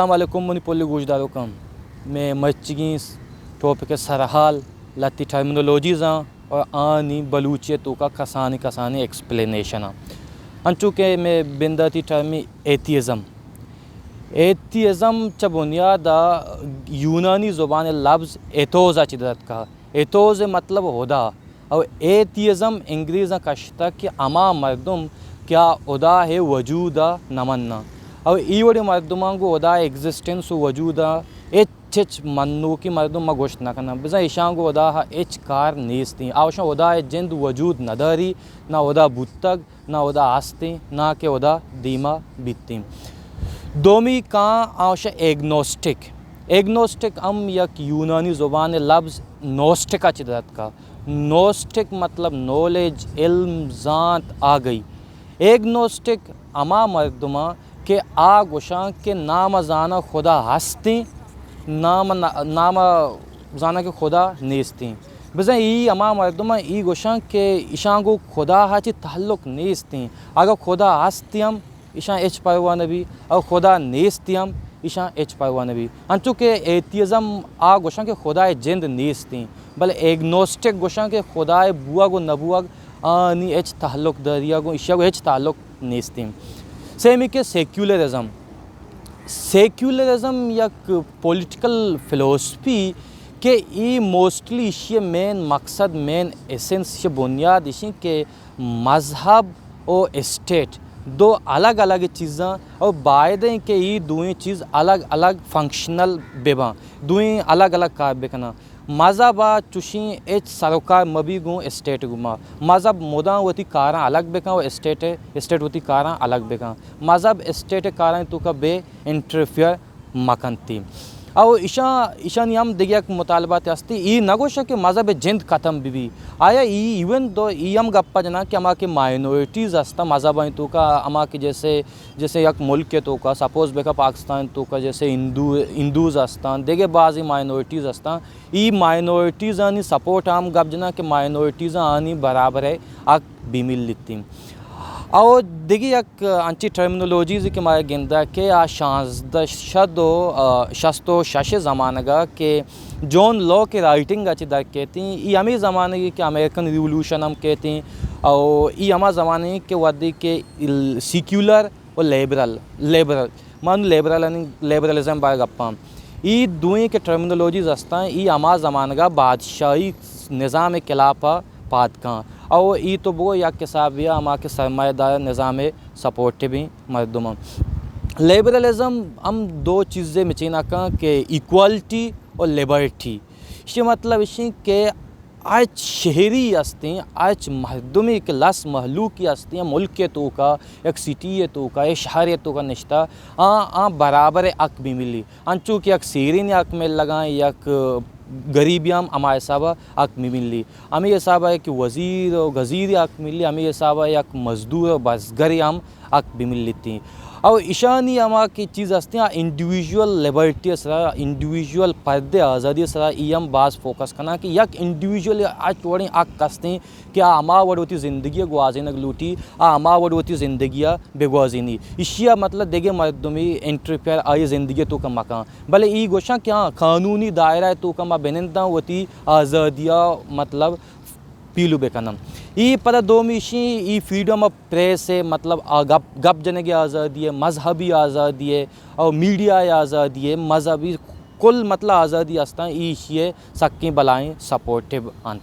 السلام علیکم منی پلی گوشداروکاں۔ مئے مرچیگیں ٹاپک ءِ سرحال لہتی ٹرمینالوجیز آں اور آنی بلوچی ءِ توکا کسانیں کسانیں ایکسپلینیشن آں۔ انچو کہ مئے بنداتی ٹرمی ایتھیزم۔ ایتھیزم چہ بنیاد ءَ یونانی زبان ءِ لبز ایتھوس ءَ چہ در اتکا۔ ایتھوس ءِ مطلب ہدا۔ او ایتھیزم انگریزاں کشتگ کہ ہما مردم کہ آ ہدا ءِ وجود ءَ نہ مناں۔ او ای وڑیں مردماں گوں ہدا ءِ ایگزسٹنس و وجود ءَ ہچ ہچ منوکیں مردم ما گوشت نہ کناں۔ بزاں ایشاں گوں ہدا ءَ ہچ کار نیستیں۔ آ گوشاں ہدا ءِ جند وجود نہ داری، نہ ہدا بوتگ، نہ ہدا ہستیں، نہ کہ ہدا دیما بیتیں۔ دومی کاں آ گوشاں ایگنوسٹک۔ ایگنوسٹک ہم یک یونانی زبان ءِ لبز نوسٹک ءَ چہ در اتکا۔ نوسٹک مطلب نالج، علم، زانت، آگہی۔ ایگنوسٹک ہما مردماں کہ آ گوشاں کہ نام زاناں خدا ہستیں، نام، نام زاناں کہ خدا نیستیں۔ بزاں ای ہما مردماں ای گوشاں کہ ایشاں گوں خدا ءَ چہ تعلق نیستیں۔ اگاں خدا ہستیں ہم ایشاں ہچ پرواہ نہ بی، او خدا نیست ہم ایشاں ہچ پرواہ نہ بی۔ انچو کہ ایتھیزم آ گوشاں کہ خدا ءِ جند نیستیں، بلے ایگنوسٹک گوشاں کہ خدا ءِ بوگ و نہ بوگ آنی ہچ تعلق داری ءَ گوں ایشی ءَ گوں ہچ تعلق نیستیں۔ سیمی کہ سیکولرزم۔ سیکولرزم یک پولیٹیکل فلسفی کہ ای موسٹلی ایشی مین مقصد، مین ایسنس، ایشی بنیاد ایشی کہ مذہب و اسٹیٹ دو الگ الگ چیزاں، اور باید ایں کہ ای دوئیں چیز الگ الگ فنکشنل بباں، دوئیں الگ الگ کار بکناں۔ مذہب ءَ چوشیں ہچ سروکار مبی گوں اسٹیٹ گوما۔ مذہب مدام وتی کاراں الگ بکن و اسٹیٹ، اسٹیٹ وتی کاراں الگ بکن۔ مذہب اسٹیٹ کاراں توکا بے انٹرفیئر مکنتی۔ او ایشاں، ایشانی ہم دگہ یک مطالبات ہستی۔ ای نگوشاں کہ مذہب جند ختم بی بی۔ آیا ای ایون دو ای ہم گپا جناں کہ ہما کہ مائنورٹیز ہستاں مذہب توکا، ہما کہ جیسے، جیسے یک ملک توکا، سپوز بکا پاکستان توکا جیسے ہندو، ہندوز ہستاں، دگہ بعضی مائنورٹیز ہستاں، ای مائنورٹیزانی سپورٹ ءَ ہم گپ جناں کہ مائنورٹیزاں آنی برابر ءِ حق بہ ملیتیں۔ او دگہ یک انچیں ٹرمینالوجیز کہ ما گنداں کہ آ شانزدہ شد و، آ، شست و شش زمانگ ءَ کہ جان لاک ءِ رائٹنگ ءَ چہ در کیتیں، ای ہمے زمانگے کہ امریکن ریولوشن ہم کیتیں، او ای ہما زمانگے کہ وھدے کہ ال-، سیکولر و لبرل، لبرل، من لبرل، لبرلزم بارے گپاں۔ ای دوئیں کہ ٹرمینالوجیز ہستاں، ای ہما زمانگا بادشاہی نظام خلافا پاد کاں۔ او ای تو بگو یک حسابیا ہما کہ سرمایہ دار نظام سپورٹیو ایں مردماں۔ لبرلزم ہم دو چیزے مچینا کاں کہ ایکوالٹی و لبرٹی۔ اشی مطلب اشی کہ ہرچ شہری ہستیں، ہرچ مردمے کہ لس مہلوکی ہستیں، ملک ءِ توکا، یک سٹی ءِ توکا، یک شہر ءِ توکا نشتہ، آ، آ برابر حق بہ ملی۔ انچو کہ یک سیرین حق ملگاں، یک گریبی ہم ہما حسابا حق بہ ملی۔ ہمے حسابا کہ وزیر و گزیر حق ملی، ہمے حسابا یک مزدور و بزگرے ہم حق بہ ملیتیں۔ او ایشانی ہما کہ چیز ہستیں، آ انڈیویژول لبرٹی ءِ سرا، انڈیویژول پردے آزادی ءِ سرا ای ہم باز فوکس کناں کہ یک انڈیویژول ءَ ہچ وڑیں حق ہستیں کہ آ ہما وڑ وتی زندگی ءَ گوازینگ لوٹی، آ ہما وڑ وتی زندگی ءَ بہ گوازینی۔ ایشی ءَ مطلب دگہ مردمے انٹرفیئر آئی زندگی ءِ توکا مکاں۔ بلے ای گوشاں کہ آ قانونی دائرہ ءِ توکا ما بننداں وتی آزادی ءَ مطلب پیلو بکنن۔ ای پدا دومی ایشی، ای فریڈم آف پریس ءِ مطلب آ گپ، گپ جنگ ءِ آزادی ءِ، مذہبی آزادی ءِ، او میڈیا ءِ آزادی ءِ، مذہبی کل مطلب آزادی ہستاں، ای ایشی ءِ سکیں بلائیں سپورٹیو انت۔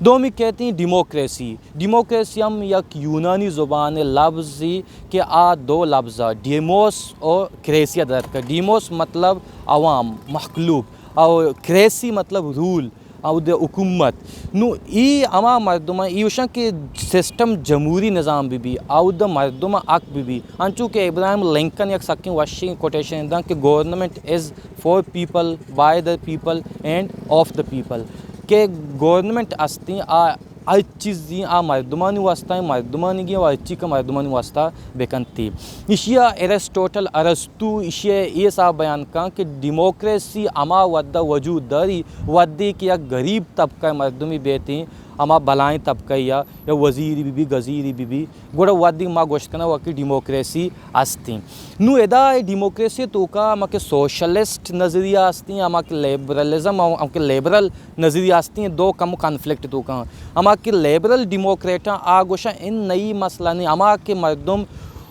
دومی کہتیں ڈیموکریسی۔ ڈیموکریسی ہم یک یونانی زبان ءِ لبزی کہ آ دو لبز ءَ ڈیموس او کریسی ءَ در اتکگ۔ ڈیموس مطلب عوام، مخلوق، او کریسی مطلب رول۔ اود حکومت۔ نوں ای ہما مردماں ای گوشاں کہ سسٹم جمہوری نظام بہ بی، اود مردم حق بہ بی۔ انچو کہ ابراہیم لنکن یک سکیں وشیں کوٹیشن داں کہ government is for people, by the people and of the people، کہ گورنمنٹ ہستیں آ ہر چیزی آ مردمانی واسطہ، مردمانی گی و ہر چی کہ مردمانی واسطہ بکنتی۔ ایشی ءَ ایرسٹوٹل، ارسطو، ایشی ءَ اے حساب بیان کن کہ ڈیموکریسی ہما وھد ءَ وجود داری، وھدے کہ یک غریب طبقہ ءِ مردمے بیتیں، ہما بلائیں طبقہ یا، یا وزیری بی بی، گزیری بی بی، گڑا وھدی ما گوشت کناں وھدی ڈیموکریسی ہستیں۔ نوں ادا اے ڈیموکریسی توکا ہما کہ سوشلسٹ نظریہ ہستیں، ہما کہ لبرلزم، ہم کہ لبرل نظریہ ہستیں، دو کم کنفلکٹ توکا۔ ہما کہ لبرل ڈیموکریٹاں آ گوشاں ان نئی مسئلہ نہیں، ہما کہ مردم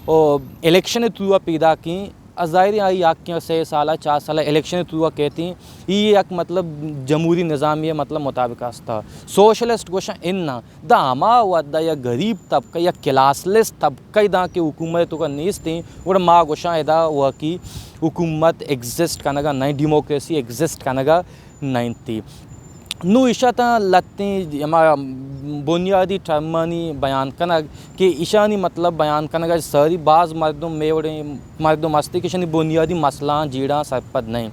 او، الیکشن تھرو پیدا کیں، ظاہر ہے آئی حق کہ سے سالہ، چار سالہ الیکشن تھرو کہتی، ای یک مطلب جمہوری نظامی مطلب مطابق ہستا۔ سوشلسٹ گوشاں ان نہ، دا ہما وھدا یا غریب طبقہ یا کلاس لیس طبقہ دا کہ حکومت توکا نیستیں، گڑا ما گوشاں ادا وھدی حکومت ایگزسٹ کنگا نہیں، ڈیموکریسی ایگزسٹ کنگا نہ انتی۔ نوں ایشا تاں لتیں ہما بنیادی ٹرمانی بیان کنگ کہ ایشانی مطلب بیان کنگ ء ساری باز مردم، مئے وڑیں مردم ہستی کہ ایشانی بنیادی مسئلہ جیڑاں سرپد نہیں۔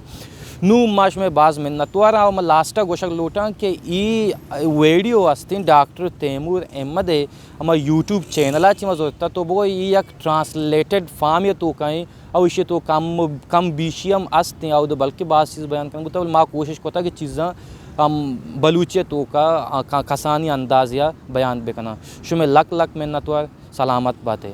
نوں ما شمئے باز منتوار آں، ما لاسٹ ء گوشگ لوٹاں کہ ای ویڈیو ہستیں ڈاکٹر تیمور احمد ء ہما یوٹیوب چینل ء چہ ما زرتا تو بگو ای یک ٹرانسلیٹڈ فارم ء توکا ایں، او ایشی تو کم، کم بیشی ہم است ایں، او بلکہ باز چیز بیان کنگ بوتا، بلے ما کوشش کتا کہ چیزاں ہم بلوچی توکا، آ، ک-، کسانی انداز یا بیان بکناں۔ شمئے لک لک منتوار، سلامت باتے۔